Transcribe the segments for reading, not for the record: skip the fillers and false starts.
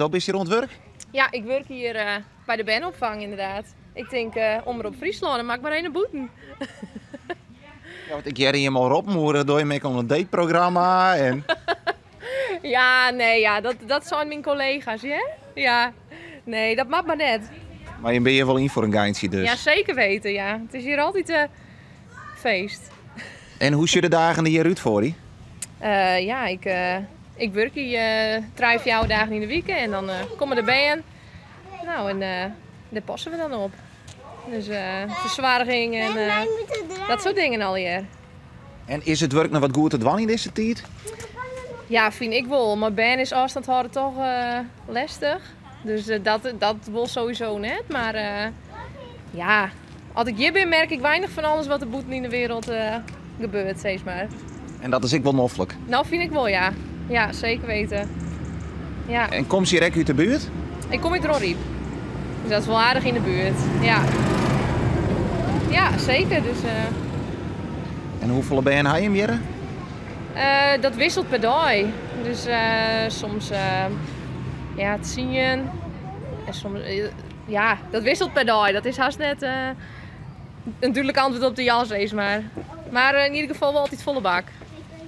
Do bist hjir oan it wurk? Ja, ik wurk hjir by de berne-opfang inderdaad. Ik tink Omrop Fryslân, dan moat ik mar even nei bûten. Ja, want ik hearde jim al roppen oer do jim ek oan in dateprogramma en Ja, nee, ja, dat seinen myn kollega's, hear. Ja, nee, dat moat mar net. Mar jim binne hjir wol yn foar in geintsje dus? Ja, zeker weten, ja. It is hjir altyd feest. En hoe sjogge de dagen der hjir út foar dy? Ja, ik wurkje trije, fjouwer dagen yn de wike en dan komme de bern. Nou, en dêr passe we dan op. Dus fersoarging en dat soart dingen allegear. En is it wurk noch wat goed te dwaan yn dizze tiid? Ja, fyn ik wol. Mei bern is ôfstân hâlde toch lestich. Dus dat wol sowieso net. Mar ja, as ik hjir bin merk ik weinich fan alles wat der bûten yn de wereld gebeurt, sis mar. En dat is ek wol noflik? Nou, fyn ik wol, ja. Ja, zeker weten. Ja. En komst hjir ek út de buert? Ik kom út Dronryp. Dus dat is wol aardich yn de buert. Ja. Ja, zeker. Dus. En hoefolle bern ha jim hjir? Dat wisselt per dei. Dus soms ja, 10. En soms, ja, dat wisselt per dei. Dat is hast net in dúdlik antwurd op te jaan, sis mar. Mar yn ieder gefal wol altyd folle bak.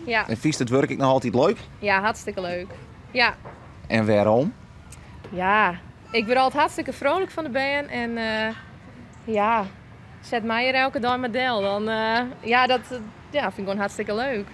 Ja. En fynst it wurk ek noch altyd leuk? Ja, hartstikke leuk. Ja. En wêrom? Ja, ik wurd altyd hartstikke vrolijk fan de bern. En ja, set my hjir elke dei mar del. Dan ja, dat ja, fyn ik gewoan hartstikke leuk.